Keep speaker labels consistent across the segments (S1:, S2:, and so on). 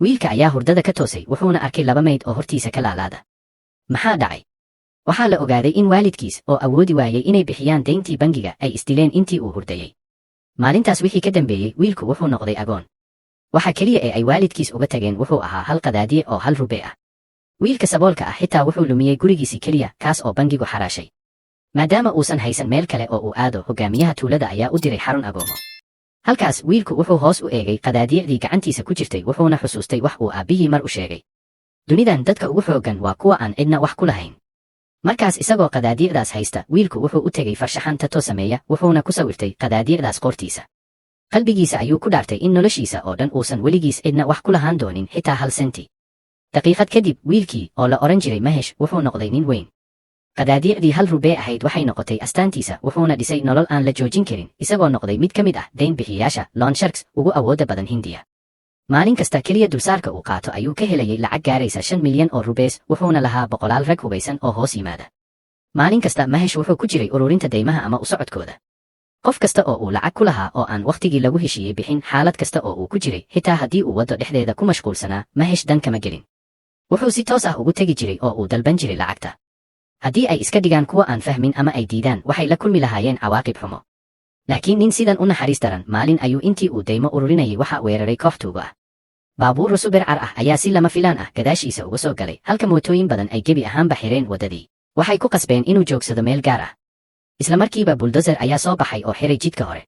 S1: Wiilka ayaa hurdada ka toosay, wuxuuna arkay laba mayd oo hortiisa ka laalaada. Maxaa dhacay? Waxaa la ogaaday in waalidkiis oo awoodi waayey inay bixiyaan deyntii bangiga ay isdileen intii uu hurdayey. Maalintaas wixii ka dambeeyey, wiilku wuxuu noqday agoon. Waxa keliya ee ay waalidkiis uga tageen wuxuu ahaa hal qadaadiye oo 1 rubee ah. Wiilka saboolka ah xitaa wuxuu lumiyey gurigiisii keliya, kaas oo bangigu xaraashay. Maadaama uusan haysan meel kale oo uu aado, hogaamiyaha tuulada ayaa u diray xarun agoomo. Halkaas wiilku wuxuu hoos u eegay qadaadiyadii gacantiisa ku jirtay, wuxuuna xusuustay wax uu aabbihii mar u sheegay: "Dunidan dadka ugu xooggan waa kuwa aan cidna wax ku lahayn." Markaas isagoo qadaadiyadaas haysta, wiilku wuxuu u tegey farshaxan tattoo sameeya, wuxuuna ku sawirtay qadaadiyadaas qoortiisa. Qalbigiisa ayuu ku dhaartay in noloshiisa oo dhan uusan weligiis cidna wax ku lahaan doonin, xitaa hal senti. Daqiiqad kadib, wiilkii oo la odhan jiray Mahesh wuxuu noqday nin weyn. Qadaadiyadii 1 rubee ahayd waxay noqotay astaantiisa, wuxuuna dhisay nolol aan la joojin karin, isagoo noqday mid ka mid ah dayn bixiyayaasha loan sharks ugu awoodda badan Hindiya. Maalin kasta keliya dulsaarka uu qaato ayuu ka helayay lacag gaaraysa 5 milyan oo rubees, wuxuuna lahaa boqolaal rag hubaysan oo hoos yimaada. Maalin kasta Mahesh wuxuu ku jiray ururinta deymaha ama u socodkooda. Qof kasta oo uu lacag ku lahaa oo aan wakhtigii lagu heshiiyey bixin, xaalad kasta oo uu ku jiray, xitaa haddii uu waddo dhexdeeda ku mashquulsanaa, Mahesh dan kama gelin. Wuxuu si toos ah ugu tegi jiray oo uu dalban jiray lacagta. Haddii ay iska dhigaan kuwa aan fahmin ama ay diidaan, waxay la kulmi lahaayeen cawaaqib xumo. Laakiin nin sidan u naxariis daran, maalin ayuu intii uu deymo ururinayay waxa weeraray koox tuugo ah. Baabuur super car ah ayaa si lama filaan ah gadaashiisa uga soo galay, halka mootooyin badan ay gebi ahaanba xireen waddadii. Waxay ku qasbeen inuu joogsado meel gaar ah. Isla markiiba bulldozer ayaa soo baxay oo xiray jidka hore.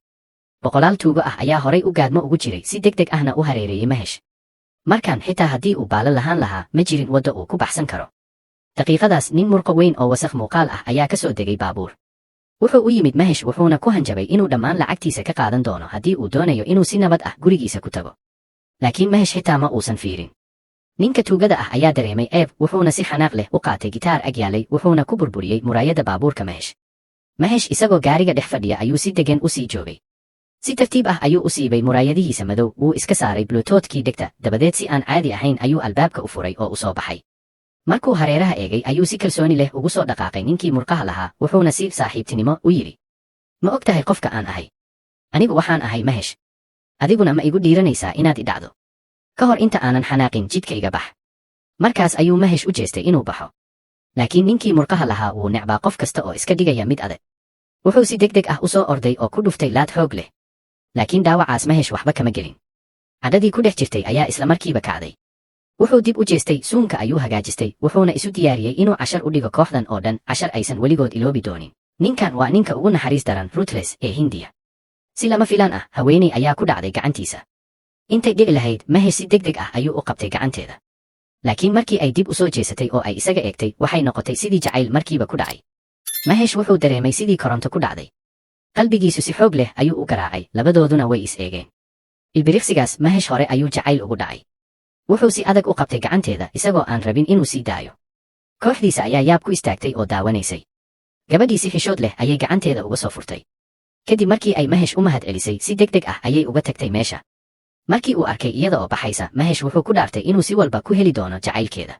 S1: Boqolaal tuugo ah ayaa horay u gaadmo ugu jiray, si deg deg ahna u hareereeyey Mahesh. Markan xitaa haddii uu baalo lahaan lahaa, ma jirin waddo uu ku baxsan karo. Daqiiqadaas nin murqo weyn oo wasakh muuqaal ah ayaa ka soo degay baabuur. Wuxuu u yimid Mahesh, wuxuuna ku hanjabay inuu dhammaan lacagtiisa ka qaadan doono haddii uu doonayo inuu si nabad ah gurigiisa ku tago. Laakiin Mahesh xitaa ma uusan fiirin. Ninka tuugada ah ayaa dareemay ceeb, wuxuuna si xanaaq leh u qaatay gitaar ag yaalay, wuxuuna ku burburiyey muraayadda baabuurka Mahesh. Mahesh isagoo gaariga dhex fadhiya ayuu si degan u sii joogay. Si tartiib ah ayuu u siibay muraayadihiisa madow, wuu iska saaray bluetoothkii dhegta, dabadeed si aan caadi ahayn ayuu albaabka u furay oo u soo baxay. Markuu hareeraha eegay ayuu si kalsooni leh ugu soo dhaqaaqay ninkii murqaha lahaa, wuxuuna si saaxiibtinimo u yidhi: "Ma og tahay qofka aan ahay? Anigu waxaan ahay Mahesh. Adiguna ma igu dhiiranaysaa inaad i dhacdo? Ka hor inta aanan xanaaqin, jidka iga bax." Markaas ayuu Mahesh u jeestay inuu baxo. Laakiin ninkii murqaha lahaa wuu necbaa qof kasta oo iska dhigaya mid adag. Wuxuu si deg deg ah u soo orday oo ku dhuftay laad xoog leh. Laakiin dhaawacaas Mahesh waxba kama gelin. Cadhadii ku dhex jirtay ayaa isla markiiba kacday. Wuxuu dib u jeestay, suunka ayuu hagaajistay, wuxuuna isu diyaariyey inuu cashar u dhigo kooxdan oo dhan, cashar aysan weligood iloobi doonin. Ninkan waa ninka ugu naxariis daran, ruthless, ee Hindiya. Si lama filaan ah, haweeney ayaa ku dhacday gacantiisa. Intay dhici lahayd, Mahesh si deg deg ah ayuu u qabtay gacanteeda. Laakiin markii ay dib u soo jeesatay oo ay isaga eegtay, waxay noqotay sidii jacayl markiiba ku dhacay. Mahesh wuxuu dareemay sidii koronto ku dhacday. Qalbigiisu si xoog leh ayuu u garaacay, labadooduna way is eegeen. Ilbiriqsigaas Mahesh hore ayuu jacayl ugu dhacay. Wuxuu si adag u qabtay gacanteeda, isagoo aan rabin inuu sii daayo. Kooxdiisa ayaa yaab ku istaagtay oo daawanaysay. Gabadhii si xishood leh ayay gacanteeda uga soo furtay. Kadib markii ay Mahesh u mahad celisay, si deg deg ah ayay uga tagtay meesha. Markii uu arkay iyada oo baxaysa, Mahesh wuxuu ku dhaartay inuu si walba ku heli doono jacaylkeeda.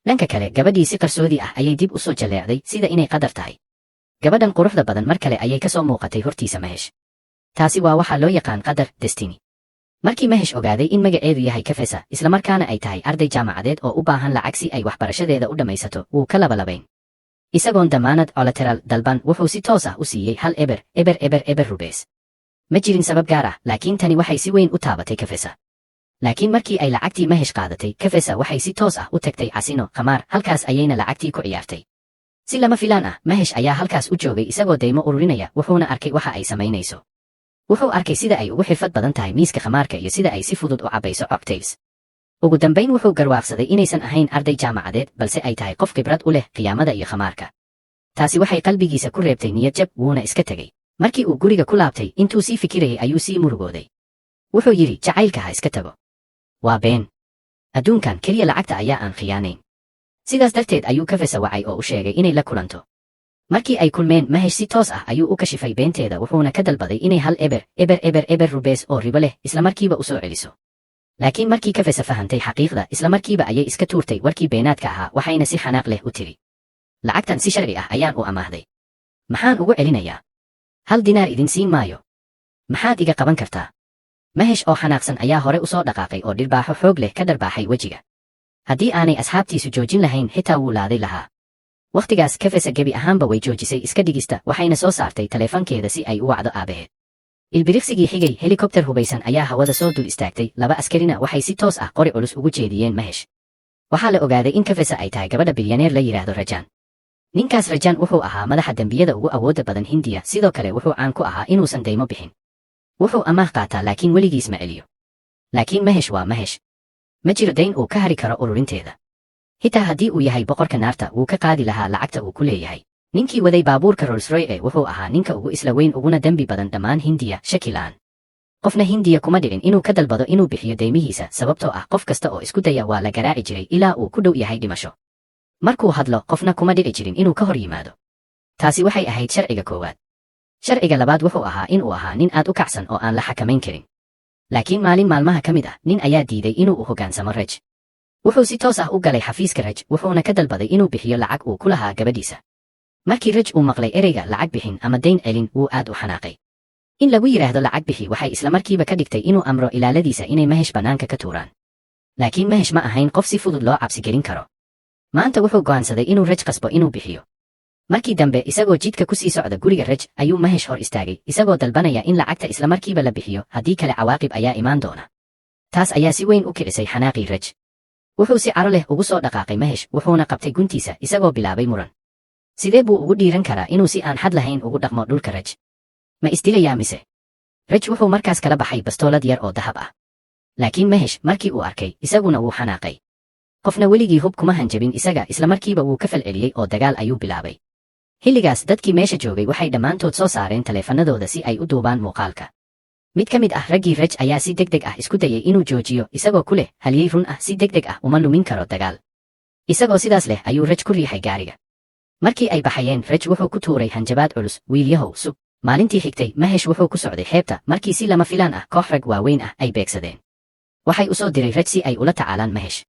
S1: Dhanka kale, gabadhii si qarsoodi ah ayay dib u soo jalleecday, sida inay qadar tahay. Gabadhan quruxda badan mar kale ayay ka soo muuqatay hortiisa Mahesh. Taasi waa waxaa loo yaqaan qadar, destiny. Markii Mahesh ogaaday in magaceedu yahay Kafesa, islamarkaana ay tahay arday jaamacadeed oo u baahan lacag si ay waxbarashadeeda u dhammaysato, wuu ka labalabayn. Isagoon damaanad, collateral, dalban, wuxuu si toos ah u siiyey 1000 000 rubees. Ma jirin sabab gaar ah, laakiin tani waxay si weyn u taabatay Kafesa. Laakiin markii ay lacagtii Mahesh qaadatay, Kafesa waxay si toos ah u tagtay casino khamaar, halkaas ayayna lacagtii ku ciyaartay. Si lama filaan ah, Mahesh ayaa halkaas u joogay isagoo deymo ururinaya, wuxuuna arkay waxa ay samaynayso. Wuxuu arkay sida ay ugu xirfad badan tahay miiska khamaarka iyo sida ay si fudud u cabbayso cocktails. Ugu dambayn wuxuu garwaaqsaday inaysan ahayn arday jaamacadeed, balse ay tahay qof khibrad u leh khiyaamada iyo khamaarka. Taasi waxay qalbigiisa ku reebtay niyad jab, wuuna iska tegey. Markii uu guriga ku laabtay, intuu sii fikirayay ayuu sii murugooday. Wuxuu yidhi: "Jacaylka ha iska tago. Waa been. Adduunkan keliya lacagta ayaa aan khiyaanayn." Sidaas darteed ayuu Kafesa wacay oo u sheegay inay la kulanto. Markii ay kulmeen, Mahesh si toos ah ayuu u kashifay beenteeda, wuxuuna ka dalbaday inay 10 000 000 rubees oo ribo leh isla markiiba u soo celiso. Laakiin markii Kafesa fahantay xaqiiqda, isla markiiba ayay iska tuurtay warkii beenaadka ahaa, waxayna si xanaaq leh u tiri: "Lacagtan si sharci ah ayaan u amaahday. Maxaan ugu celinayaa? Hal dinaar idin siin maayo. Maxaad iga qaban kartaa?" Mahesh oo xanaaqsan ayaa hore u soo dhaqaaqay oo dhirbaaxo xoog leh ka dharbaaxay wejiga. Haddii aanay asxaabtiisu joojin lahayn, xitaa wuu laaday lahaa. Wakhtigaas Kafesa gebi ahaanba way joojisay iska dhigista, waxayna soo saartay taleefankeeda si ay u wacdo aabaheed. Ilbiriqsigii xigay, helikobter hubaysan ayaa hawada soo dul istaagtay, laba askarina waxay si toos ah qori culus ugu jeediyeen Mahesh. Waxaa la ogaaday in Kafesa ay tahay gabadha bilyaneer la yidhaahdo Rajaan. Ninkaas Rajaan wuxuu ahaa madaxa dembiyada ugu awoodda badan Hindiya. Sidoo kale wuxuu caan ku ahaa inuusan daymo bixin. Wuxuu amaah qaataa, laakiin weligiis ma celiyo. Laakiin Mahesh waa Mahesh. Ma jiro dayn uu ka hari karo ururinteeda. Xitaa haddii uu yahay boqorka naarta, wuu ka qaadi lahaa lacagta uu ku leeyahay. Ninkii waday baabuurka Rolls Royce wuxuu ahaa ninka ugu isla weyn uguna dembi badan dhammaan Hindiya, shaki la'aan. Qofna Hindiya kuma dhicin inuu ka dalbado inuu bixiyo deymihiisa, sababtoo ah qof kasta oo isku daya waa la garaaci jiray ilaa uu ku dhow yahay dhimasho. Markuu hadlo, qofna kuma dhici jirin inuu ka hor yimaado. Taasi waxay ahayd sharciga koowaad. Sharciga labaad wuxuu ahaa in uu ahaa nin aad u kacsan oo aan la xakamayn karin. Laakiin maalin maalmaha ka mid ah, nin ayaa diiday inuu u hoggaansamo Raj. Wuxuu si toos ah u galay xafiiska Raj, wuxuuna ka dalbaday inuu bixiyo lacag uu ku lahaa gabadhiisa. Markii Raj uu maqlay ereyga lacag bixin ama dayn celin, wuu aad u xanaaqay. In lagu yidhaahdo lacag bixi waxay islamarkiiba ka dhigtay inuu amro ilaaladiisa inay Mahesh bannaanka ka tuuraan. Laakiin Mahesh ma ahayn qof si fudud loo cabsigelin karo. Maanta wuxuu go'aansaday inuu Raj qasbo inuu bixiyo. Markii dambe, isagoo jidka ku sii socda guriga Raj, ayuu Mahesh hor istaagay, isagoo dalbanaya in lacagta islamarkiiba la bixiyo, haddii kale cawaaqib ayaa imaan doona. Taas ayaa si weyn u kicisay xanaaqii Raj. Wuxuu si caro leh ugu soo dhaqaaqay Mahesh, wuxuuna qabtay guntiisa, isagoo bilaabay muran. Sidee buu ugu dhiiran karaa inuu si aan xad lahayn ugu dhaqmo dhulka Raj? Ma isdilayaa mise? Raj wuxuu markaas kala baxay bastoolad yar oo dahab ah. Laakiin Mahesh markii uu arkay, isaguna wuu xanaaqay. Qofna weligii hub kuma hanjabin isaga. Islamarkiiba wuu ka falceliyey oo dagaal ayuu bilaabay. Xilligaas dadkii meesha joogay waxay dhammaantood soo saareen taleefanadooda si ay u duubaan muuqaalka. Mid ka mid ah raggii Raj ayaa si deg deg ah isku dayay inuu joojiyo, isagoo ku leh, "Halyey run ah si deg deg ah uma lumin karo dagaal." Isagoo sidaas leh ayuu Raj ku riixay gaariga. Markii ay baxayeen, Raj wuxuu ku tuuray hanjabaad culus: "Wiilyahow, sug." Maalintii xigtay, Mahesh wuxuu ku socday xeebta markii si lama filaan ah koox rag waaweyn ah ay beegsadeen. Waxay u soo diray Raj si ay ula tacaalaan Mahesh.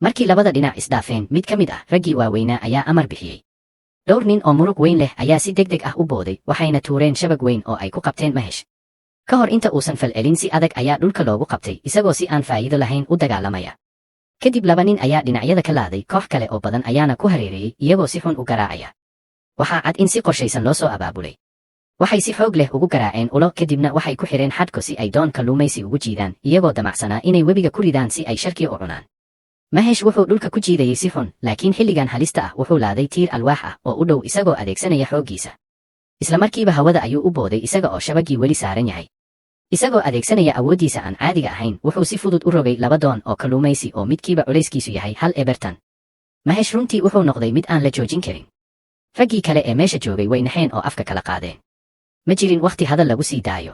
S1: Markii labada dhinac isdhaafeen, mid ka mid ah raggii waaweynaa ayaa amar bixiyey. Dhowr nin oo muruq weyn leh ayaa si deg deg ah u booday, waxayna tuureen shabag weyn oo ay ku qabteen Mahesh. Ka hor inta uusan falcelin, si adag ayaa dhulka loogu qabtay, isagoo si aan faa'iido lahayn u dagaalamaya. Kadib laba nin ayaa dhinacyada ka laaday, koox kale oo badan ayaana ku hareereeyey, iyagoo si xun u garaacaya. Waxaa cad in si qorshaysan loo soo abaabulay. Waxay si xoog leh ugu garaaceen ulo, kadibna waxay ku xidheen xadhko si ay doon kalluumaysi ugu jiidaan, iyagoo damacsanaa inay webiga ku ridaan si ay sharkiya u cunaan. Mahesh wuxuu dhulka ku jiidayey si xun, laakiin xilligan halista ah wuxuu laaday tiir alwaax ah oo u dhow, isagoo adeegsanaya xooggiisa. Isla markiiba hawada ayuu u booday, isaga oo shabagii weli saaran yahay. Isagoo adeegsanaya awooddiisa aan caadiga ahayn, wuxuu si fudud u rogay laba doon oo kalluumaysi oo midkiiba culayskiisu yahay 1 tan. Mahesh runtii wuxuu noqday mid aan la joojin karin. Raggii kale ee meesha joogay way naxeen oo afka kala qaadeen. Ma jirin wakhti hadal lagu sii daayo.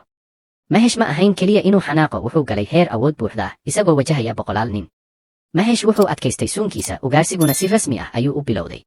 S1: Mahesh ma ahayn keliya inuu xanaaqo, wuxuu galay heer awood buuxda ah, isagoo wajahaya boqolaal nin. Mahesh wuxuu adkaystay suunkiisa, ugaarsiguna si rasmi ah ayuu u bilowday.